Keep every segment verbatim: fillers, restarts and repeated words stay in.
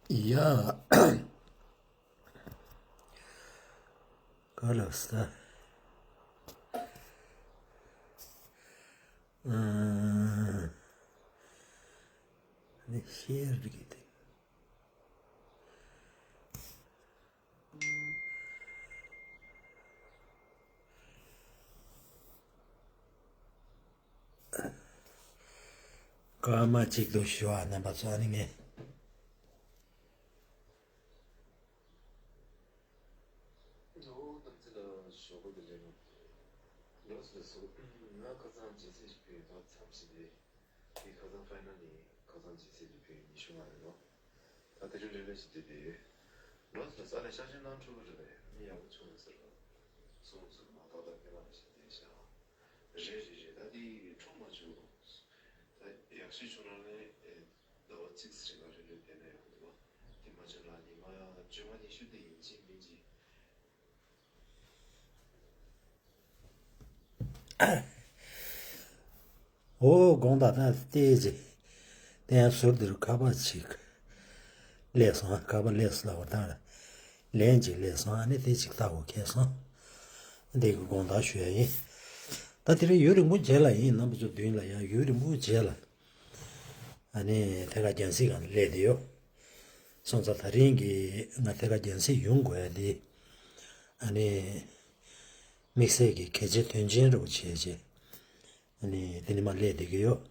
ཡ། ག་ལབ་ས། ཨ་ནི་ཤེར་གི་དེ། སྐར་མ་གཅིག་ཏུ་ཞུ་བ། རྣམ་པ་ཚོ། ཨ་ནི་ངས། ལོ་གཏམ་ཚེ་ལ་ཞོགས་པ་དེ་ལས་ནོ། ལོ་སི་ལ་སོ། ང་ཁ་སང་རྗེས་སེ་ཞིག་ཕེ་ཐོག་མཚམས་ཤིག་དེ། དེ་ཁ་སང་ཕའི་ནལ་ནི་ཁ་སང་རྗེས་སེ་ཞིག་ཕེ་ཉི་ཤུ་ལྔ་རེད་ནོ། ད་དེ་རིང་རེ་རེ་ཞིག་དེ་དེ། ལོ་སི་ལ་ས་ནས་ཤ་ཞེ་ནང་འཁྲུག་རེ་རེ་མི་ཡག་པོ་བྱུང་ཟེར་རོ། སོང་ཟེར་མ་ཏག་ཏག་ཁྱེད་རང་ཞིག་བསྡད་བཞག་རེད་རེད་རེད། ད་དེ་འཁྲུག་མ་བྱུང་། ད་ཡག་ཤོས་བྱུང་རང་ནས་ཨེ། ཟླ་བ་གཅིག་ཙམ་རིང་ལ་རེ་རེ་བསྡད་ན་ཡག་པོ་འདུག་བ། དེ་མ་བྱུང་ལ་ཉི་མ་བཅོ་ལྔ་ཉི་ཤུ་དེ་ཡིན་གཅིག་མིན་གཅིག་འོ། དགོངས་དག་ད་ལྟའི་ཅིག་བསྟན་ཟུར་འདིར་ཁ་པར་ཅིག་སླེབས་སོང་། ཁ་པར་སླེབས་སོང་ལབ་པ་དང་ལན་ཅིག་སླེབས་སོང་། ཨ་ནི་དེ་ཅིག་ལྟ་དགོས་ཁེལ་སོང་། འདི་གི་དགོངས་དག་ཞུ་ཡ་ཡིན། ད་དེ་རིང་ཡུན་རིང་པོ་རྗེས་ལ་ཡིན། རྣམ་པ་ཚོ་མདུན་ལ་ཡང་ཡུན་རིང་པོ་རྗེས་ལ། ཨ་ནི་ཐད་ཀར་རྒྱང་སྲིང་སྒང་ལ་སླེབས་བསྡད་ཡོད། སོང་ཙང་དེ་རིང་གི་ང་ཐད་ཀར་རྒྱང་སྲིང་ཡོང་དགོས་ཡ་དེ། ཨ་ནི་དམིགས་བསལ་གྱི་གལ་ཆེ་དོན་ཆེན་རུ་བྱས་རྗེས། ཨ་ནི་དེ་ནི་མ་སླེབས་བསྡད་ཀྱི་ཡོད།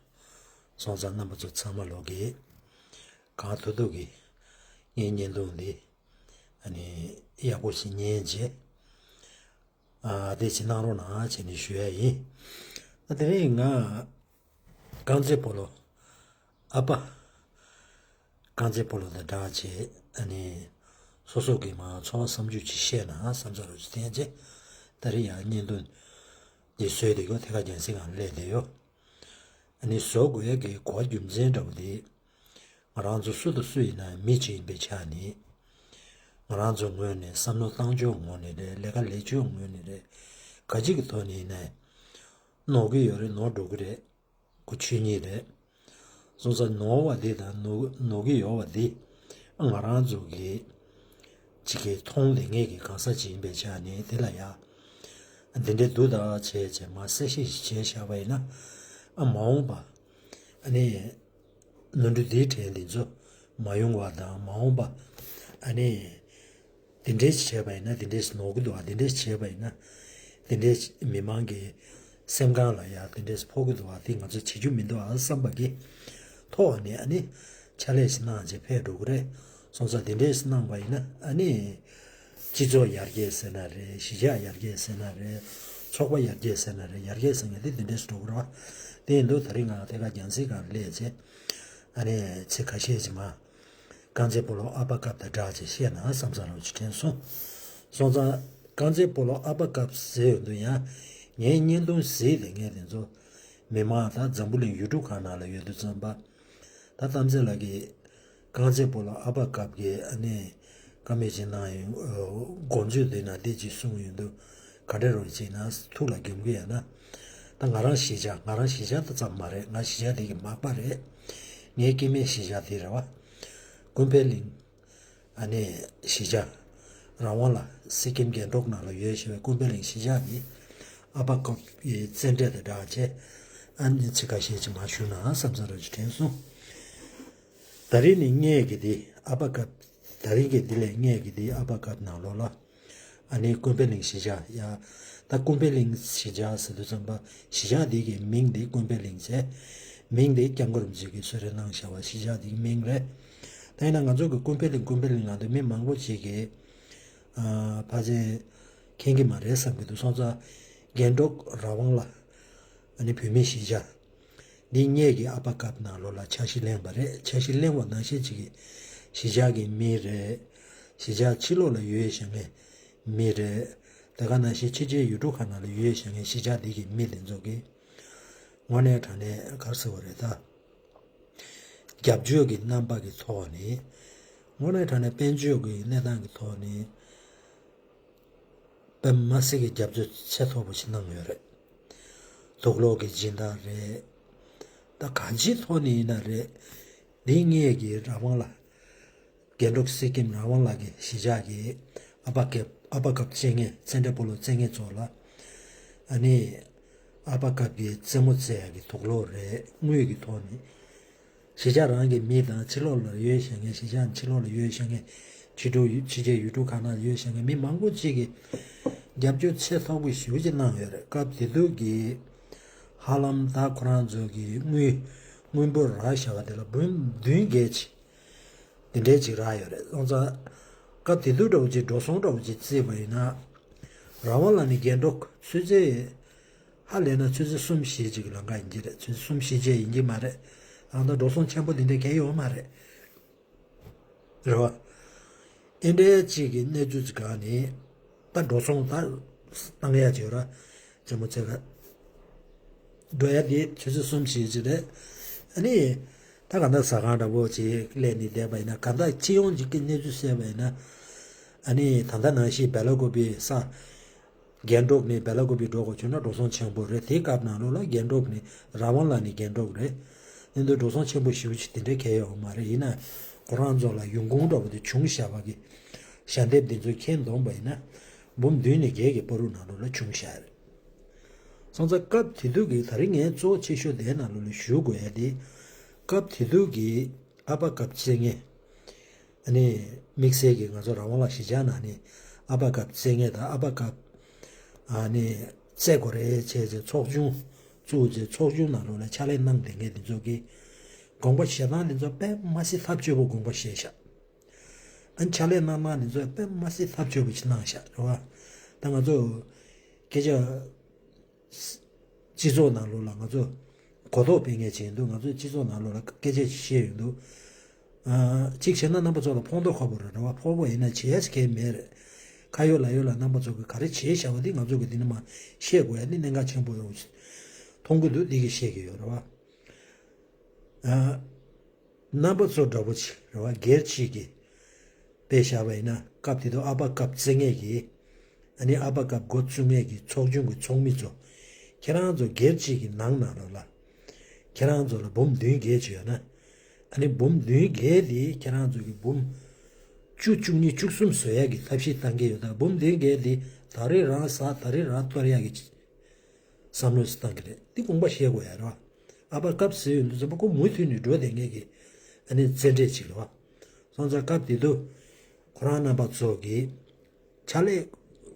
སོང་ཙང་རྣམ་པ་ཚོ་ཚང་མ་ལོག་གིས་གང་ཐུབ་ཐུབ་ཀྱིས་ངའི་བརྙན་ཐུང་འདི་ཨ་ནི་ཡག་པོ་ཞིག་ཉན་རྗེས། ཨ། དེ་ཅིག་གནང་རོགས་གནང་བྱས་ནས་ཞུ་ཡ་ཡིན། ཨ། དེ་རིང་ང་རྐང་རྩེད་སྤོ་ལོ་ཨ་ཕ། རྐང་རྩེད་སྤོ་ལོ་དང་སྦྲགས་བྱས། ཨ་ནི་སོ་སོ་གི་མ་ཚོར་བ་བསམ་ཚུལ་ཅིག་བཤད་ན་བསམ་ས་རུ་ཅིག་བསྟན་རྗེས། དེ་རིང་ཡང་བརྙན་ཐུང་འདི་བཟོས་བསྡད་ཡོད། ཐད་ཀར་རྒྱང་སྲིང་སྒང་སླེབས་བསྡད་ཡོད། ཨ་ནི་བཟོ་དགོས་ཡ་གི་གོ་བ་རྒྱུ་མཚན་འདྲ་པོ་དེ། ང་རང་ཚོ་སུ་དང་སུ་ཡིན་ན་མི་གཅིག་ཡིན་པའི་ཆ་ནས། ང་རང་ཚོ་ངོས་ནས་བསམ་བློ་བཏང་ཕྱོགས་ངོས་ནས་རེད། ལས་ཀ་ལས་ཕྱོགས་ངོས་ནས་རེད། ག་ཅིག་གི་ཐོག་ནས་ཡིན་ན་ནོར་གྱི་ཡོད་རེད། ནོར་འགྲོ་གི་རེད། ཁོ་ཆོས་ཉིད་རེད། སོང་ཙང་ནོར་བ་འདི་དང་ནོར་ནོར་གྱི་ཡོད་པ་འདི་ང་རང་ཚོ་གི་གཅིག་གིས་མཐོང་བསྡད་མཁན་གྱི་གང་ཟག་ཅིག་ཡིན་པའི་ཆ་ནས། དེ་ལ་ཡ་འདི་འདྲའི་འདུག་ད་བྱས་བྱས་མ་གསལ་བཤད་ཞིག་བྱས་བཞག་པ་ཡིན་ན། ཨ། མ་འོངས་པ་ཨ་ནི་ནོར་འཁྲུལ་འདིའི་གྲས་འདི་ཚོ་མ་ཡོང་བ་དང་། མ་འོངས་པ་ཨ་ནི་འདི་འདྲས་བྱས་པ་ཡིན་ན་འདི་འདྲས་ནོར་གི་འདུག་ཨ། འདི་འདྲས་བྱས་པ་ཡིན་ན་འདི་འདྲས་མི་མང་གི་སེམས་ཁམས་ལ་ཡ་འདི་འདྲས་ཕོག་གི་འདུག་ཨ། འདི་ང་ཚོས་བྱེད་རྒྱུ་མི་འདུག་ཨ་བསམ་པ་གི་ཐོག་ནས་ཨ་ནི་ཕྱག་ལས་ཤིག་གནང་བྱས་ཕེབས་འགྲོ་གི་རེད། སོང་ཙང་འདི་འདྲས་གནང་བ་ཡིན་ན་ཨ་ནི། སྤྱི་ཚོགས་ཡར་རྒྱས་ཟེར་ན་རེད། གཞིས་ཆགས་ཡར་རྒྱས་ཟེར་ན་རེད། ཚོགས་པ་ཡར་རྒྱས་ཟེར་ན་རེད། ཡར་རྒྱས་ཟེར་མཁན་དེ་དེ་འདྲས་སུ་འགྲོ་གི་རེད་བ། དེ་ཡིན་དུས་དེ་རིང་ང་ཐད་ཀར་རྒྱང་སྲིང་སྒང་སླེབས་བྱས། ཨ་ནི་ཚིག་ཁ་ཤས་ཅིག་མ། རྐང་རྩེད་སྤོ་ལོ་ཨ་ཕ་སྐབས་དང་སྦྲགས་བྱས་བཤད་ན་བསམ་བསམ་རང་ཅིག་དྲན་སོང་། སོང་ཙང་རྐང་རྩེད་སྤོ་ལོ་ཨ་ཕ་སྐབས་ཟེར་ཡོང་དུས་ཡང་ངའི་བརྙན་ཐུང་གཟིགས་བསྡད་མཁན་དེ་ཚོ་མི་མང་དང་འཛམ་བུ་གླིང་ཡུལ་གྲུ་གང་ན་ལ་ཡོད་དུས་ཙམ་པ། ད་གཏམ་ཚེ་ལགས་ཀྱིས་རྐང་རྩེད་སྤོ་ལོ་ཨ་ཕ་སྐབས་ཀྱི་ཨ་ནི་བཀའ་མོལ་ཅིག་གནང་ཡོང་། དགོངས་ཚུལ་དེ་ན་འདི་ཅིག་གསུངས་ཡོང་དུས་ག་འདྲ་རུ་བྱས་ན་ཐུགས་ལ་འགེམ་གི་ཡོད་ན། ད་ང་རང་གཞིས་ཆགས། ང་རང་གཞིས་ཆགས་ད་ཙམ་མ་རེད། ང་གཞིས་ཆགས་དེ་གི་མག་པ་རེད། ངའི་སྐྱེ་དམན་གཞིས་ཆགས་དེ་རེད་བ། ཀུན་ཕན་གླིང་། ཨ་ནི་གཞིས་ཆགས་རང་དབང་ལ་སི་ཀིམ་རྒྱན་སྒྲོག་ནང་ལ་ཡོད་བཞིན་པའི་ཀུན་ཕན་གླིང་གཞིས་ཆགས་ཀྱི་ཨ་ཕ་སྐབས་ཀྱི་རྩེད་འགྲན་དང་སྦྲགས་བྱས། ཨ་ནི་ཚིག་ཁ་ཤས་ཅིག་མར་ཞུ་ན་བསམ་བསམ་རང་ཅིག་དྲན་སོང་། ད་རེས་ནི་ངས་ཀྱི་དེ་ཨ་ཕ་སྐབས། ད་རེས་ཀྱི་དེ་ལས་ངས་ཀྱི་དེ་ཨ་ཕ་སྐབས་ནང་ལོགས་ལ། ཨ་ནི་ཀུན་ཕན་གླིང་གཞིས་ཆགས་ཡ། ད་ཀུན་ཕན་གླིང་གཞིས་ཆགས་ཟེར་དུས་ཙམ་པ་གཞིས་ཆགས་འདི་གི་མིང་འདི་ཀུན་ཕན་གླིང་བྱས། མིང་འདི་སྐྱབས་མགོན་རིན་པོ་ཆེ་གིས་གསོལ་རས་གནང་བཞག་པ་གཞིས་ཆགས་འདི་གི་མིང་རེད། ད་ཡིན་ན་ང་ཚོ་གི་ཀུན་ཕན་གླིང་ཀུན་ཕན་གླིང་ལབ་དུས་མི་མང་པོ་ཞིག་གིས་ཨ་ཕལ་ཆེར་མཁྱེན་གྱི་མ་རེད་བསམ་གྱི་འདུག་སོང་ཙང་རྒྱན་སྒྲོག་རང་དབང་ལ་ཨ་ནི་བོད་མིའི་གཞིས་ཆགས། འདི་ངེད་ཀྱི་ཨ་ཕ་སྐབས་ནང་ལོགས་ལ་འཆར་གཞི་གླེང་བ་རེད། འཆར་གཞི་གླེང་བ་ནང་བཞིན་ཅིག་གི་གཞིས་ཆགས་ཀྱི་མི་རེད། གཞིས་ཆགས་ཕྱི་ལོགས་ལ་ཡོད་བཞིན་གྱི་མི་རེད། དེ་ག་ནང་བཞིན་ཕྱི་རྒྱལ་ཡུལ་གྲུ་ཁག་ནང་ལ་ཡོད་བཞིན་གྱི་གཞིས་ཆགས་འདི་གི་མི་དེ་ཚོ་གིས་དངོས་གནས་དྲང་གནས་ག་རེ་ཟེར་བ་རེད་ད། རྒྱབ་སྐྱོར་གྱི་རྣམ་པ་གི་ཐོག་ནས། དངོས་གནས་དྲང་གནས་དཔལ་འབྱོར་གྱི་གནས་སྟངས་ཀྱི་ཐོག་ནས། དཔེ་མི་སྲིད་ཀྱི་རྒྱབ་སྐྱོར་ཚད་མཐོ་པོ་ཞིག་གནང་ཡོད་རེད། དུག་སློག་གི་སྦྱིན་བདག་རེད། ད་གང་ཅིའི་ཐོག་ནས་ཡིན་ན་རེད། འདི་ངེད་ཀྱི་རང་དབང་ལ་ རྒྱན་དྲུག་སི་ཀིམ་རང་དབང་ལགས་ཀྱི་གཞིས་ཆགས་ཀྱི་ཨ་ཕ་སྐབས་ཨ་ཕ་སྐབས་བཙན་ངེད་བཙན་ཁྲ་སྤོ་ལོ་བཙན་ངེད་ཚོ་ལ། ཨ་ནི་ཨ་ཕ་སྐབས་ཀྱི་རྩེད་མོ་རྩེ་ཡག་གི་དུག་ལོག་རེད། དངུལ་གྱི་ཐོག་ནས་གཞིས་ཆགས་རང་གི་མི་དང་ཕྱི་ལོགས་ལ་ཡོད་བཞག་མཁན། གཞིས་ཆགས་ཕྱི་ལོགས་ལ་ཡོད་བཞག་མཁན། ཕྱི་དྲོ་ཕྱི་རྒྱལ་ཡུལ་གྲུ་ཁག་ནང་ལ་ཡོད་བཞག་མཁན་མི་མང་པོ་ཅིག་གིས་རྒྱབ་སྐྱོར་ཆེ་ཐོག་པོ་ཞེ་པོ་ཅིག་གནང་ཡོད་རེད། སྐབས་དེ་དུས་ཀྱི་ཧ་ལམ་ད་ཁོ་རང་ཚོ་གི་དངུལ་དངུལ་འབོར་རག་བཞག་པ་དེ་ལ་འབུམ་བདུན་བརྒལ་ཅིག་དེ་འདྲའི་ཅིག་རག་ཡོད་རེད། སོང་ཙང་སྐབས་དེ་དུས་འདྲ་བོ་ཅིག་འགྲོ་སོང་འདྲ་བོ་ཅིག་བརྩིས་པ་ཡིན་ན། རང་དབང་ལགས་ནས་རྒྱན་དྲུག་ཚོད་ཚོད་ཧ་ལས་ན་ཆུ་ཚོད་གསུམ་བཞི་ཅིག་གི་ལམ་ཁ་ཡིན་གྱི་རེད། ཆུ་ཚོད་གསུམ་བཞི་བྱས་ཡིན་གྱི་མ་རེད། ཨ་ད་འགྲོ་སོང་ཆེན་པོ་དེ་འདྲ་གང་ཡོད་མ་རེད། རེད་བ། ཨེ་འདྲའི་ཅིག་གི་གནས་ཚུལ་ཅིག་སྒང་ནས་ད་འགྲོ་སོང་ད་བཏང་ཡ་ཅིག་ཡོད་ར། རྩེད་མོ་རྩེ་ག་འགྲོ་ཡ་དེ་ཆུ་ཚོད་གསུམ་བཞི་ཅིག་རེད། ཨ་ནི་ད་ག་འདྲ་ཟ་ཁང་འདྲ་པོ་ཅིག་སླེབས་ནས་བསྡད་པ་ཡིན་ན། ག་འདྲ་སྤྱི་ཡོངས་ཅིག་གི་གནས་ཚུལ་བཤད་པ་ཡིན་ན། ཨ་ནི་ད་ལྟ་ནང་བཞིན་སྦེ་ལ་ཀུ་པེ་ས་རྒྱན་དྲུག་ནས་སྦེ་ལ་ཀུ་པེ་འགྲོ་དགོས་བྱུང་ན་འགྲོ་སོང་ཆེན་པོ་རེད། དེའི་སྐབས་ནང་ལོགས་ལ་རྒྱན་དྲུག་ནས་རང་དབང་ལགས་ནས་རྒྱན་དྲུག་རེད། ཡིན་དུས་འགྲོ་སོང་ཆེན་པོ་ཞེ་པོ་ཅིག་དེ་འདྲ་གང་ཡོད་མ་རེད། ཡིན་ན་ཁོ་རང་ཚོ་ལ་ཡོང་ཁུངས་འདྲ་པོ་དེ་བྱུང་བཞག་པ་གི་ཞལ་འདེབས་དེ་ཚོ་ཁྱེར་འདོན་པ་ཡིན་ན་འབུམ་བདུན་ནས་བརྒྱད་ཀྱི་བར་དུ་ནང་ལོགས་ལ་བྱུང་བཞག་རེད། སོང་ཙང་སྐབས་དེ་དུས་ཀྱི་ད་རིང་ངས་གཙོ་བོ་ཆེ་ཤོས་དེའི་ནང་ལོགས་ལ་ཞུ་དགོས་ཡ་དེ། སྐབས་དེ་དུས་ཀྱི་ཨ་ཕ་སྐབས་བཙན་ངེད། ཨ་ནི་དམིགས་བསལ་གྱིས་ང་ཚོ་རང་དབང་ལ་གཞིས་ཆགས་ནང་ནས་ཨ་ཕ་སྐབས་བཙན་ངེད་དང་ཨ་ཕ་སྐབས་ཨ་ནི་རྩེ་དགོས་རེད་བྱས་བྱས་ཚོགས་ཆུང་བཙུགས་བྱས་ཚོགས་ཆུང་ནང་ལོགས་ལ་ཕྱག་ལས་གནང་བསྡད་མཁན་དེ་ཚོ་གིས་དགོངས་པ་བཞེས་སྟངས་དེ་ཚོ་དཔེ་མ་སྲིད་ཐབས་སྐྱོ་པོ་དགོངས་པ་བཞེས་ཤག་ཨ་ནི་ཕྱག་ལས་གནང་སྟངས་དེ་ཚོ་དཔེ་མ་སྲིད་ཐབས་སྐྱོ་པོ་ཅིག་གནང་ཤག་རེད་བ། ད་ང་ཚོ་སྐད་ཆ་སྤྱི་ཚོགས་ནང་ལོགས་ལ་ང་ཚོ་གོ་རྟོགས་སྤེལ་མཁན་ཅིག་ཡིན་དུས། ང་ཚོས་སྤྱི་ཚོགས་ནང་ལོགས་ལ་སྐད་ཆ་ཅིག་བཤད་ཡོང་དུས། ཨ་གཅིག་བྱས་ན་རྣམ་པ་ཚོ་ལ་ཕོག་མདོག་ཁ་པོ་རེད། རེད་བ། ཕོག་པོ་ཡིན་ན་བྱས་ཀྱི་མེད་རེད། ཁ་ཡོད་ལག་ཡོད་ལ་རྣམ་པ་ཚོ་གིས་ག་རེ་བྱས་བཞག་པ་འདི་ང་ཚོ་གིས་འདི་ནས་མར་བཤད་དགོས་ཡ་འདི་གནད་འགག་ཆེན་པོ་ཡོད་མཐོང་གི་འདུག་འདི་གིས་བཤད་ཀྱི་ཡོད་རེད་བ། ཨ། རྣམ་པ་ཚོ་འདྲ་པོ་ཅིག་རེད་བ། སྒེར་གཅིག་གིས་དཔེ་བཞག་པ་ཡིན་ན། སྐབས་དེ་དུས་ཨ་ཕ་སྐབས་བཙན་ངེད་ཀྱིས། ཨ་ནི་ཨ་ཕ་སྐབས་འགོ་བཙུགས་མཁན་གྱི་ཚོགས་ཆུང་གི་ཚོགས་མི་ཚོ། ཁྱེད་རང་ཚོ་སྒེར་གཅིག་གི་ནང་ནང་ལོགས་ལ་ཁྱེད་རང་ཚོ་ལ་འབུམ་བདུན་བརྒྱད་ཅིག་ཡོད་ན། ཨ་ནི་འབུམ་བདུན་བརྒྱད་དེ་ཁྱེད་རང་ཚོ་གི་འབུམ་བཅུ་བཅུ་གཉིས་བཅུ་གསུམ་བཟོ་ཡག་གི་ཐབས་ཤེས་གཏང་གི་ཡོད། ད་འབུམ་བདུན་བརྒྱད་དེ་ད་རེས་རང་ཟ་ད་རེས་རང་གཏོར་ཡག་གི་བསམ་བློ་ཞིག་བཏང་གི་རེད། འདི་དགོངས་པ་བཞེས་དགོས་ཡ་རེད་བ། ཨ་ཕ་སྐབས་ཟེར་ཡོང་དུས་ཙམ་པ་ཁོ་མུ་མཐུད་ནས་འགྲོ་བསྡད་མཁན་གྱི་ཨ་ནི་བཙལ་འབྲས་ཅིག་རེད་བ། སོང་ཙང་སྐབས་དེ་དུས་ཁོ་རང་རྣམ་པ་ཚོ་གིས་ཕྱག་ལས་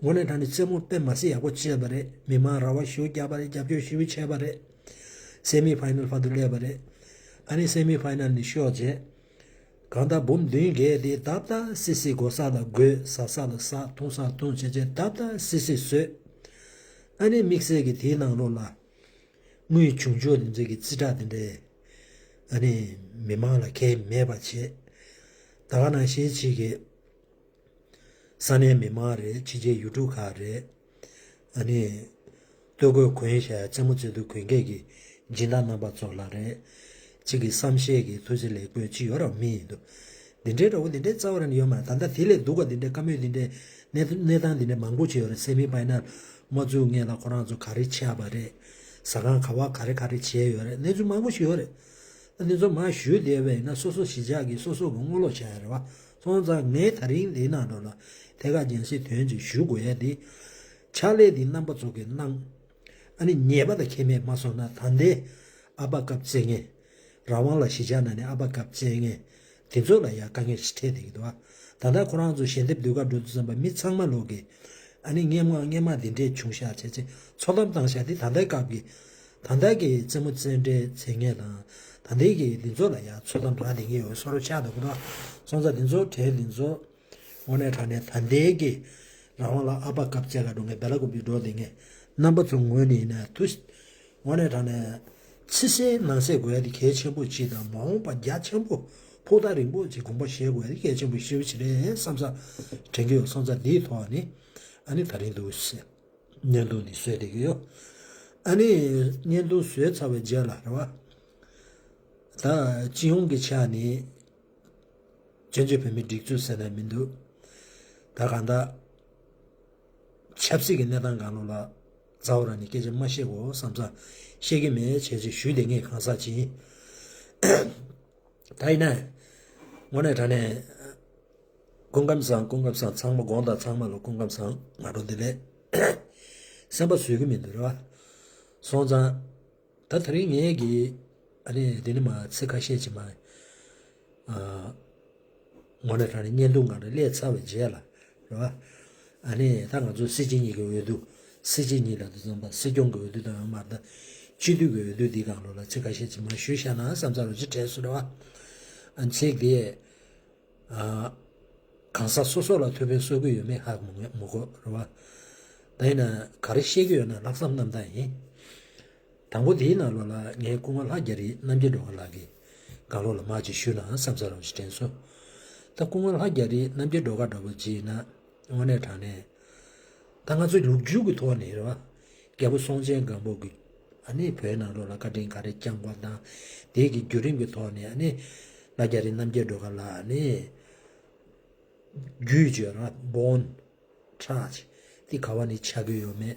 དངོས་གནས་དྲང་གནས་རྩེད་མོ་དཔེ་མ་སྲིད་ཡག་པོ་བྱས་པ་རེད། མི་མང་རེ་བ་ཞེ་པོ་བརྒྱབ་པ་རེད། རྒྱབ་སྐྱོར་ཞེ་པོ་བྱས་པ་རེད། སེ་མི་ཕའི་ནལ་བར་དུ་སླེབས་པ་རེད། ཨ་ནི་སེ་མི་ཕའི་ནལ་ནས་ཤོར་རྗེས། གང་ལྟར་འབུམ་བདུན་བརྒྱད་དེ་བརྡབ་བརྡབ་སིག་སིག་དགོས་ས་ལ་དགོས། ཟ་ས་ལ་ཟ། འཐུང་ས་འཐུང་བྱས་བྱས་བརྡབ་བརྡབ་སིག་སིག་བཟོས། ཨ་ནི་དམིགས་བསལ་གྱི་དེའི་ནང་ལོགས་ལ་དངུལ་བྱུང་ཆོག་དེ་ཚོ་གི་རྩིས་ཁྲ་དེ་འདྲས་ཨ་ནི་མི་མང་ལ་ཁྱད་མེད་པ་བྱས། ད་ག་ནང་བཞིན་ཅིག་གི་ས་གནས་མི་མང་རེད། ཕྱི་རྒྱལ་ཡུལ་གྲུ་ཁག་རེད། ཨ་ནི་སྟོད་གོས་གོན་བཞག་རྩེད་མོ་རྩེ་དུས་གོན་མཁན་གྱི་སྦྱིན་བདག་རྣམ་པ་ཚོ་ལ་རེད། གཅིག་གི་བསམ་ཤེས་ཀྱི་ཐུགས་རྗེ་ལེགས་འབུལ་ཅིག་ཡོད་ར་མི་ཡིན་འདུག་འདི་འདྲའི་འདྲ་བོ་འདི་འདྲའི་རྩ་བ་རང་ནས་ཡོད་མ་རེད། ད་ལྟ་དེ་ལས་སྡུག་པ་འདི་འདྲའི་བཀའ་མོལ་འདི་འདྲའི་གནས་གནས་སྟངས་འདི་འདྲའི་མང་པོ་ཅིག་ཡོད་རེད། སེ་མི་ཕའི་ནལ་མ་བཙུགས་སྔོན་ལ་ཁོ་རང་ཚོ་ག་རེ་ཆགས་པ་རེད། ཟ་ཁང་ག་བ་ག་རེ་ག་རེ་བྱས་ཡོད་རེད། གནས་ཚུལ་མང་པོ་ཞིག་ཡོད་རེད། ད་འདི་ཚོ་མར་ཞུས་བསྡད་པ་ཡིན་ན་སོ་སོ་གཞིས་ཆགས་ཀྱི་སོ་སོ་གི་ངོ་ལོག་བྱ་ཡ་རེད་བ། སོང་ཙང་ངས་ད་རིང་འདིའི་ནང་དུ་ལ་ཐད་ཀར་རྒྱང་སྲིང་དོན་གཅིག་ཞུ་དགོས་ཡ་འདི། ཕྱག་ལས་འདི་རྣམ་པ་ཚོ་གིས་གནང་། ཨ་ནི་ཉེས་པ་དང་ཁྱད་མེད་མ་སོང་ན་ད་ལྟའི་ཨ་ཕ་སྐབས་བཙན་ངེད། རང་དབང་ལ་གཞིས་ཆགས་ནང་ནས་ཨ་ཕ་སྐབས་བཙན་ངེད། དེ་ཚོ་ལ་ཡ་དཀའ་ངལ་ཞིག་འཕྲད་བསྡད་ཀྱི་འདུག་བ། ད་ལྟ་ཁོ་རང་ཚོ་ཞལ་འདེབས་ཟློས་གར་འགྲོ་དུས་ཙམ་པ་མི་ཚང་མ་ལོག་གི། ཨ་ནི་སྔོན་མ་སྔོན་མ་འདི་འདྲས་བྱུང་ཤག་བྱས་ཚེ་ཚོད་བགམ་བཏང་ཤག་དེ་ད་ལྟའི་སྐབས་ཀྱི། ད་ལྟ་གི་རྩེད་མོ་རྩེ་འདྲས་རྩེད་མཁན་དང་། ད་ལྟའི་གི་འདི་ཚོ་ལ་ཡ་ཚོད་བགམ་རག་བསྡད་མཁན་ཡོད་བཟོ་འདྲ་ཆགས་འདུག་གི་འདུག་སོང་ཙང་འདི་ཚོ་གྲས་འདི་ཚོ་དངོས་གནས་དྲང་གནས་ད་ལྟའི་གི་རང་དབང་ལ་ཨ་ཕ་སྐབས་བཙན་ལ་འགྲོ་མཁན་སྦེ་ལ་ཀུ་པི་འགྲོ་བསྡད་མཁན་རྣམ་པ་ཚོ་ངོས་ནས་ཡིན་ན་དུ། དངོས་གནས་དྲང་གནས་ཕྱི་གསལ་ནང་གསལ་དགོས་ཡ་དེ་གལ་ཆེན་པོ་གཅིག་དང་། མ་འོངས་པ་རྒྱ་ཆེན་པོ་ཕུགས་ཐག་རིང་པོ་ཅིག་དགོངས་པ་བཞེས་དགོས་ཡ་དེ་གལ་ཆེན་པོ་ཞེ་པོ་ཅིག་རེད་བསམ་ས་དྲན་གྱི་ཡོད། སོང་ཙང་འདིའི་ཐོག་ནས་ཨ་ནི་ད་རིང་འདུག་སེ། བརྙན་ཐུང་འདི་བཟོས་བསྡད་ཀྱི་ཡོད། ཨ་ནི་བརྙན་ཐུང་བཟོས་ཚར་བའི་རྗེས་ལ་རེད་བ། ད་སྤྱི་ཡོངས་ཀྱི་ཆ་ནས་བཙན་བྱོལ་བོད་མིའི་སྒྲིག་འཛུགས་ཟེར་ན་མི་འདུག་ད་གང་ལྟར་ཆབ་སྲིད་ཀྱི་གནས་སྟངས་སྒང་ལོགས་ལ་རྩ་བ་རང་ནས་སྐད་ཆ་མ་བཤད་དགོས་བསམ་ས་བཤད་ཀྱི་མེད་བྱས་ཅིག་ཞུས་བསྡད་མཁན་གང་ཟག་ཅིག་ཡིན། ད་ཡིན་ན། དངོས་གནས་དྲང་གནས། སྐུ་ཁམས་བཟང་། སྐུ་ཁམས་བཟང་། ཚང་མ་དགོངས་དག། ཚང་མ་ལ་སྐུ་ཁམས་བཟང་། སྔ་དྲོ་བདེ་ལེགས། སེམས་པ་བཟོད་ཀྱི་མི་འདུག་རེད་བ། སོང་ཙང་། ད་དེ་རིང་ངས་ཀྱི་ཨ་ནི་འདི་ནི་མ་ཚིག་ཁ་ཤས་ཅིག་མ། ཨ། དངོས་གནས་དྲང་གནས་བརྙན་ཐུང་སྒང་ལ་སླེབས་ཚར་བའི་རྗེས་ལ་རེད་བ། ཨ་ནི་ད་ང་ཚོ་སྲིད་སྤྱི་གཉིས་ཀྱི་འོས་བསྡུ། སྲིད་སྤྱི་གཉིས་ལབ་དུས་ཙམ་པ་སྲིད་སྐྱོང་གི་འོས་བསྡུ་དང་ཡང་མ་རེད། ད་སྤྱི་འཐུས་ཀྱི་འོས་བསྡུ་འདི་སྒང་ལོགས་ལ་ཚིག་ཁ་ཤས་ཅིག་མ་ཞུས་བཞག་ན་བསམ་ཚར་བ་ཅིག་དྲན་སོང་རེད་བ། ཨ། ཚིག་དེ། ཨ། གང་ཟག་སོ་སོ་ལ་ཐུགས་ཕན་གསོས་ཀྱི་ཡོད་མེད་ཧ་གོ་མི་གོ་རེད་བ། ད་ཡིན་ན་ག་རེ་བཤད་ཀྱི་ཡོད་ན་ལྷག་བསམ་རྣམ་དག་ཡིན། དང་པོ་དེའི་ནང་ལོགས་ལ་ངས་སྐུ་ངོ་ལྷ་རྒྱ་རི་རྣམ་རྒྱལ་སྒྲོལ་དཀར་ལགས་ཀྱི་སྒང་ལོགས་ལ་མར་ཅིག་ཞུས་ན་བསམ་ས་རང་ཞིག་དྲན་སོང་། ད་སྐུ་ངོ་ལྷ་རྒྱ་རི་རྣམ་རྒྱལ་སྒྲོལ་དཀར་འདྲ་པོ་ཅིག་ཡིན་ན་དངོས་གནས་དྲང་གནས། ད་ང་ཚོ་ལོ་རྒྱུས་ཀྱི་ཐོག་ནས་རེད་བ། རྒྱལ་པོ་སྲོང་བཙན་སྒམ་པོ་གི་ཨ་ནི་བོད་ནང་ལོགས་ལ་བཀའ་དྲིན་ག་རེ་བསྐྱངས་པ་དང་། དེ་གི་བརྒྱུད་རིམ་གྱི་ཐོག་ནས་ཨ་ནི་ལྷ་རྒྱ་རི་རྣམ་རྒྱལ་སྒྲོལ་དཀར་ལགས་ཨ་ནི། རྒྱུད་བརྗོད་ར་བོན། ཁྲག་ཅིག་དེ་ག་བ་ནས་ཆགས་ཀྱི་ཡོད་མེད་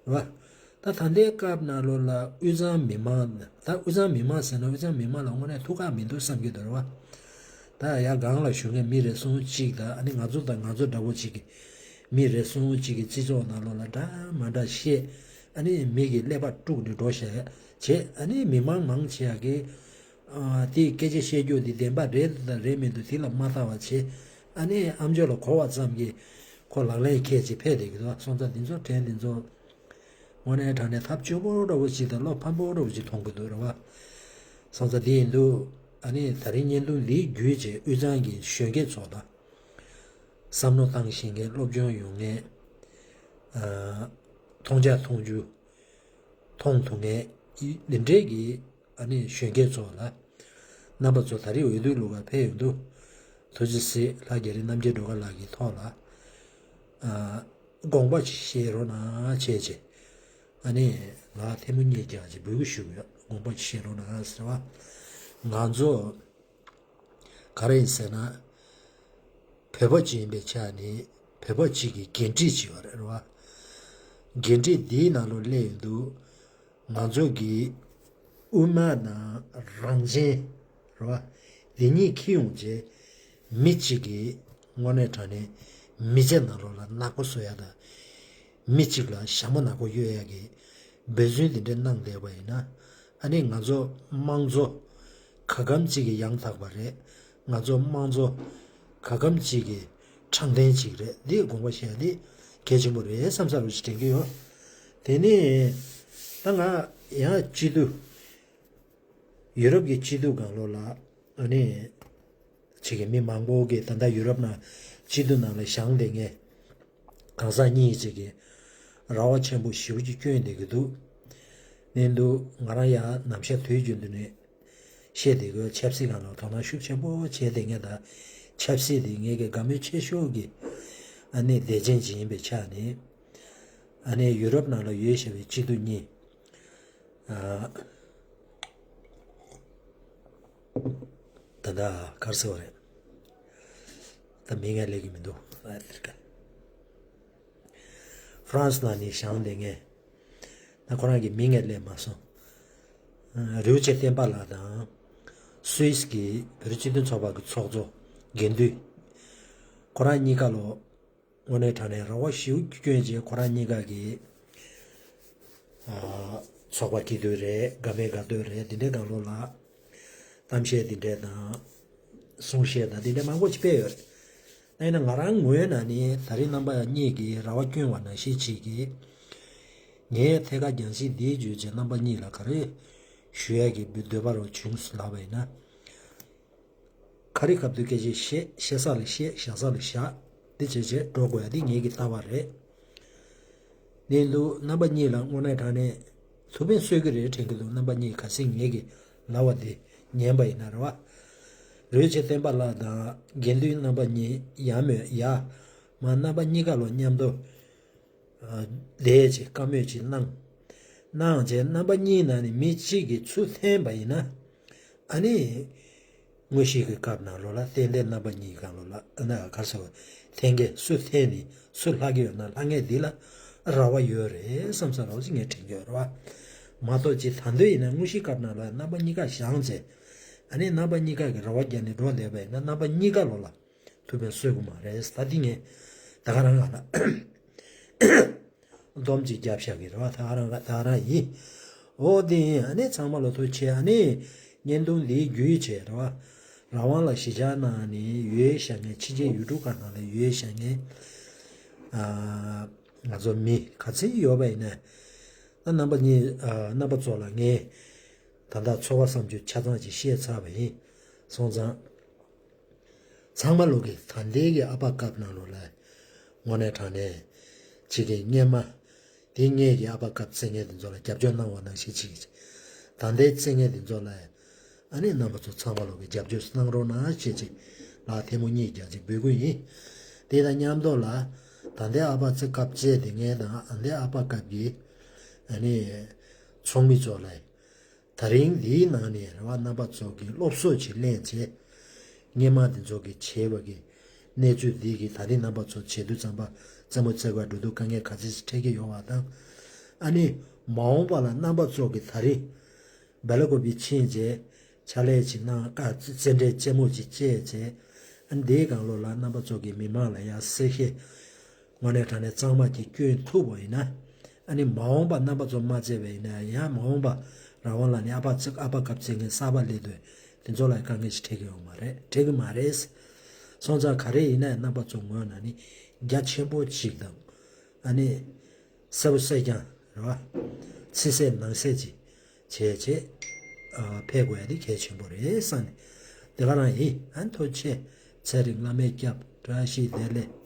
རེད་བ། ད་ད་ལྟའི་སྐབས་ནང་ལོགས་ལ་དབུས་གཙང་མི་མང་། ད་དབུས་གཙང་མི་མང་ཟེར་ན་དབུས་གཙང་མི་མང་ལ་དངོས་གནས་ཐུགས་ཁག་མི་འདུག་བསམ་གྱི་འདུག་རེད་བ། ད་ཡ་སྒང་ལ་བཞུགས་མཁན་མི་རེ་ཟུང་གཅིག་དང་ཨ་ནི་ང་ཚོ་དང་ང་ཚོ་འདྲ་པོ་གཅིག་གི་མི་རེ་ཟུང་གཅིག་གི་སྤྱི་ཚོགས་ནང་ལོགས་ལ་འདྲ་མ་འདྲ་བཤད། ཨ་ནི་མི་གི་ཀླད་པ་དཀྲུགས་ནས་འགྲོ་བཤད་བྱས། ཨ་ནི་མི་མང་མང་ཆེ་བ་གི་ཨ། དེའི་སྐད་ཆ་བཤད་རྒྱུ་དེ་བདེན་པ་རེད་དང་རེད་མི་འདུག་དེ་ལ་མ་ལྟ་བ་བྱས། ཨ་ནི་ཨམ་ཅོག་ལ་གོ་བ་ཙམ་གྱིས་ཁོ་ལག་ལེན་འཁེལ་བྱས་ཕེབས་བསྡད་ཀྱི་འདུག་སོང་ཙང་འདི་ཚོ་དྲན། འདི་ཚོ་དངོས་གནས་དྲང་གནས་ཐབས་སྐྱོ་པོ་འདྲ་པོ་ཅིག་དང་བློ་ཕམ་པོ་འདྲ་པོ་ཅིག་མཐོང་གི་འདུག་རེད་བ། སོང་ཙང་དེ་ཡིན་དུས་ཨ་ནི་ད་རིང་བརྙན་ཐུང་འདི་བརྒྱུད་བྱས་དབུས་གཙང་གི་གཞོན་སྐྱེས་ཚོ་དང་། བསམ་བློ་བཏང་ཤེས་མཁན། སློབ་སྦྱོང་ཡོང་མཁན། ཨ། མཐོང་རྒྱ་མཐོང་རྒྱུ། མཐོང་ཐུབ་མཁན་འདི་འདྲས་ཀྱི་ཨ་ནི་གཞོན་སྐྱེས་ཚོ་ལ། རྣམ་པ་ཚོ་ད་རེས་འོས་བསྡུ་ལུགས་ལ་ཕེབས་ཡོང་དུས། ཐུགས་རྗེ་གཟིགས། ལྷ་རྒྱ་རི་རྣམ་རྒྱལ་སྒྲོལ་དཀར་ལགས་ཀྱི་ཐོག་ལ། ཨ། དགོངས་པ་ཅིག་བཞེས་རོགས་གནང་བྱས་བྱས། ཨ་ནི་ང་ཐལ་མོ་སྙེག་རྒྱག་ཅིག་འབོད་སྐུལ་ཞུ་གི་ཡོད། དགོངས་པ་ཅིག་བཞེས་རོགས་གནང་ཟེར་བ། ང་ཚོ་ག་རེ་ཡིན་ཟེར་ན། བོད་པ་ཅིག་ཡིན་པའི་ཆ་ནས་བོད་པ་ཅིག་གི་འགན་འཁྲི་ཅིག་ཡོད་རེད་བ། འགན་འཁྲི་འདིའི་ནང་ལོགས་སླེབས་ཡོང་དུས། ང་ཚོ་གི་དབུ་མ་དང་རང་བཙན་རེད་བ། འདི་གཉིས་འཁྱེར་ཡོང་རྗེས་མི་གཅིག་གི་དངོས་གནས་དྲང་གནས་མི་ཚེ་ནང་ལོགས་ལ་ནག་པོ་བཟོ་ཡ་དང་། མི་གཅིག་ལ་ཞྭ་མོ་ནག་པོ་གཡོག་ཡ་གི་འབད་བརྩོན་འདི་འདྲ་གནང་བསྡད་པ་ཡིན་ན། ཨ་ནི་ང་ཚོ་དམངས་གཙོ་ག་གམ་གཅིག་གི་ཡང་དག་པ་རེད། ང་ཚོ་དམངས་གཙོ་ག་གམ་གཅིག་གི་དྲང་བདེན་གཅིག་རེད། འདི་དགོངས་པ་བཞེས་ཡ་འདི་གལ་ཆེན་པོ་རེད་བསམ་ས་རུ་ཞིག་དྲན་གྱི་ཡོད། དེ་ནས་ད་ང་ཡང་སྤྱི་འཐུས། ཡུ་རོབ་ཀྱི་སྤྱི་འཐུས་སྒང་ལོགས་ལ་ཨ་ནི་ཅིག་གི་མི་མང་པོ་གིས་ད་ལྟ་ཡུ་རོབ་ནང་སྤྱི་འཐུས་ནང་ལ་བཞེངས་བསྡད་མཁན་གང་ཟག་གཉིས་ཅིག་གིས་རེ་བ་ཆེན་པོ་ཞེ་པོ་ཅིག་བསྐྱོན་བསྡད་ཀྱི་འདུག་ནས་འདུག་ང་རང་ཡང་ནམ་ཞག་དུས་རྒྱུན་དུ་ནས་བཤད་བསྡད་ཀྱི་ཡོད། ཆབ་སྲིད་སྒང་ལ་དོ་སྣང་ཤུགས་ཆེན་པོ་བྱས་བསྡད་མཁན་དང་། ཆབ་སྲིད་དེ་ངེད་ཀྱི་དགའ་མོས་ཆེ་ཤོས་ཀྱི་ཨ་ནི་དད་ཅན་ཅིག་ཡིན་པའི་ཆ་ནས། ཨ་ནི་ཡུ་རོབ་ནང་ལ་ཡོད་བཞིན་པའི་སྤྱི་འཐུས་གཉིས། ཨ། ད་ལྟ་ག་རེ་ཟེར་བ་རེད། ད་མིང་ང་སླེབས་ཀྱི་མི་འདུག་ཨ་དེར་ཀ་ཧྥ་རན་སི་ནང་ནས་བཞེངས་བསྡད་མཁན། ད་ཁོ་རང་གི་མིང་ང་སླེབས་མ་སོང་། ཨ། རིན་པོ་ཆེ་བསྟན་པ་ལགས་དང་། སུད་སི་གི་བོད་རིགས་སྤྱི་མཐུན་ཚོགས་པ་གི་ཚོགས་གཙོ་དགེ་འདུན། ཁོ་རང་གཉིས་ཀ་ལོ། དངོས་གནས་དྲང་གནས་རེ་བ་ཞེ་པོ་བསྐྱོན་བྱས་ཁོ་རང་གཉིས་ཀ་གིས། ཨ། ཚོགས་པ་སྐྱིད་སྡུག་རེད། དགའ་མེད་དགའ་སྡུག་རེད། འདི་འདྲའི་སྒང་ལོགས་ལ་གཏམ་བཤད་འདི་འདྲས་དང་། གསུང་བཤད་དང་འདི་འདྲས་མང་པོ་ཅིག་སྤེལ་ཡོད་རེད། ཡིན་ན་ང་རང་ངོས་ནས་ནི་ད་རེས་རྣམ་པ་གཉིས་ཀྱིས་རེ་བ་བསྐྱོན་པ་ནང་བཞིན་ཅིག་གིས། ངས་ཐད་ཀར་རྒྱང་ཤིང་འདིའི་བརྒྱུད་བྱས་རྣམ་པ་གཉིས་ལ་ག་རེ་ཞུ་ཡག་གི་འདོད་པ་རུ་བྱུང་ལབ་པ་ཡིན་ན། ག་རེ་སྐབས་དུས་སྐད་ཆ་བཤད། བཤད་ས་ལ་བཤད། བཞག་ས་ལ་བཞག་འདི་བྱས་བྱས་འགྲོ་དགོས་ཡ་འདི་ངེད་ཀྱི་ལྟ་བ་རེད། ནས་འདུག་རྣམ་པ་གཉིས་ལ་དངོས་གནས་དྲང་གནས་ཐུགས་ཕན་གསོས་ཀྱི་རེད་དྲན་གྱི་འདུག་རྣམ་པ་གཉིས་ག་ཚོད་ངེད་ཀྱི་ལབ་པ་འདི་ཉན་པ་ཡིན་ན་རེད་བ། རིན་པོ་ཆེ་བསྟན་པ་ལགས་དང་དགེ་འདུན་རྣམ་པ་གཉིས་ཡ་མོས་ཡ། མ་རྣམ་པ་གཉིས་ཀ་ལོ་མཉམ་དུ། ལས་ཅིག་བཀའ་མོལ་ཅིག་གནང་། གནང་བྱས་རྣམ་པ་གཉིས་ནང་ནས་མི་གཅིག་གིས་ཚུར་འཐེན་པ་ཡིན་ན། ཨ་ནི། དངོས་གཞིའི་གི་སྐབས་ནང་ལོགས་ལ་ཏན་ཏན་རྣམ་པ་གཉིས་སྒང་ལོགས་ལ་ཨ་ན་ག་རེ་ཟེར་བ། འཐེན་མཁན་སུ་འཐེན་ནས་སུ་ལྷག་གི་ཡོད་ན་ལྷག་མཁན་འདི་ལ་རེ་བ་ཡོད་རེད་བསམ་ས་རོགས་ཅིག་ངས་དྲན་གྱི་ཡོད་རེད་བ། མ་གཏོགས་ཅིག་ད་འདོད་ཡིན་ན་དངོས་གཞིའི་སྐབས་ནང་ལ་རྣམ་པ་གཉིས་ཀ་བཞེངས་བྱས། ཨ་ནི་རྣམ་པ་གཉིས་ཀ་གི་རེ་བ་བརྒྱབ་ནས་འགྲོ་བསྡད་པ་ཡིན་ན་རྣམ་པ་གཉིས་ཀ་ལོགས་ལ། ཐུབ་པའི་སྲོལ་གོ་མ་རེད། ད་འདི་ངས་ད་ག་རང་ང་ལ་སྡོམ་ཅིག་རྒྱབ་བཞག་གི་རེད་བ། ད་ག་རང་ད་ག་རང་ཡིན། འོ་དེ་ཡིན། ཨ་ནི་ཚང་མ་ལོ་ཐུགས་ཆེ། ཨ་ནི་བརྙན་ཐུང་འདིའི་བརྒྱུད་བྱས་རེད་བ། རང་དབང་ལ་གཞིས་ཆགས་ནང་ནས་ཡོད་བཞག་མཁན། ཕྱི་རྒྱལ་ཡུལ་གྲུ་ཁག་ནང་ལ་ཡོད་བཞག་མཁན། ཨ། ང་ཚོ་མི་ག་ཚོད་ཡོད་པ་ཡིན་ན། ད་རྣམ་པ་གཉིས། ཨ། རྣམ་པ་ཚོ་ལ་ངས་ད་ལྟ་ཚོར་བ་བསམ་ཚུལ་ཆ་ཚང་ཅིག་བཤད་ཚར་བ་ཡིན། སོང་ཙང་། ཚང་མ་ལོག་གི་ད་ལྟའི་གི་ཨ་ཕ་སྐབས་ནང་ལོགས་ལ་དངོས་གནས་དྲང་གནས་ཅིག་གི་སྔོན་མ་དེ་སྔའི་གི་ཨ་ཕ་སྐབས་བརྩི་མཁན་དེ་ཚོ་ལ་རྒྱབ་སྐྱོར་གནང་བ་ནང་བཞིན་ཅིག་ད་ལྟའི་བརྩི་མཁན་དེ་ཚོ་ལ། ཨ་ནི་རྣམ་པ་ཚོ་ཚང་མ་ལོག་གི་རྒྱབ་སྐྱོར་གནང་རོགས་གནང་ཞེས་ཅིག་ལ་ཐལ་མོ་གཉིས་རྒྱག་ཅིག་འབོད་སྐུལ་ཡིན། དེ་དང་མཉམ་དུ་ལ་ད་ལྟའི་ཨ་ཕ་བརྩི་སྐབས་བརྩད་དེ་ངས་དང་ཨ་ལྟའི་ཨ་ཕ་སྐབས་ཀྱི་ཨ་ནི་ཚོགས་མི་ཚོ་ལ། ད་རིང་འདིའི་ནང་ནས་རེད་བ། རྣམ་པ་ཚོ་གི་སློབ་གསོ་ཅིག་ལེན་བྱས། སྔོན་མ་དེ་ཚོ་གི་བྱས་པ་གི་གནས་ཚུལ་འདི་གི་ད་རིང་རྣམ་པ་ཚོ་བྱེད་དུས་ཙམ་པ་རྩེད་མོ་རྩེ་དགོས་འགྲོ་དུས་དཀའ་ངལ་ག་ཚོད་ཅིག་འཕྲད་ཀྱི་ཡོད་པ་དང་། ཨ་ནི་མ་འོངས་པ་ལ་རྣམ་པ་ཚོ་གི་ད་རིང་སྦེ་ལ་ཀོ་པི་ཕྱིན་བྱས་ཕྱག་ལས་ཅིག་གནང་། ཨ། རྩེད་འགྲན་རྩེད་མོ་ཅིག་རྩེད་བྱས། ཨ་ནི་འདིའི་སྒང་ལོགས་ལ་རྣམ་པ་ཚོ་གི་མི་མང་ལ་ཡང་གསལ་བཤད་དངོས་གནས་དྲང་གནས་གཙང་མ་ཅིག་བསྐྱོན་ཐུབ་པ་ཡིན་ན། ཨ་ནི་མ་འོངས་པ་རྣམ་པ་ཚོ་མ་བརྩེས་པ་ཡིན་ན་ཡང་མ་འོངས་པ་རང་དབང་ལ་ནི་ཨ་ཕ་ཚིག་ཨ་ཕ་སྐབས་བརྩི་མཁན་གསར་པ་སླེབས་དུས་དེ་ཚོ་ལ་དཀའ་ངལ་ཞིག་འཕྲད་ཀྱི་ཡོད་མ་རེད། འཕྲད་ཀྱི་མ་རེད། སོང་ཙང་ག་རེ་ཡིན་ན་རྣམ་པ་ཚོ་ངོས་ནས་ནི་རྒྱ་ཆེན་པོ་ཅིག་དང་། ཨ་ནི་གསལ་པོ་གསལ་རྐྱང་རེད་བ། ཕྱི་གསལ་ནང་གསལ་ཅིག་བྱས་བྱས། ཨ། ཕེབས་དགོས་ཡ་དེ་གལ་ཆེན་པོ་རེད་བསམ་ནས་དེ་ག་རང་ཡིན། ཨ། ཐུགས་རྗེ་ཆེ། ཚེ་རིང་བླ་མའི་སྐྱབས། བཀྲ་ཤིས་བདེ་ལེགས།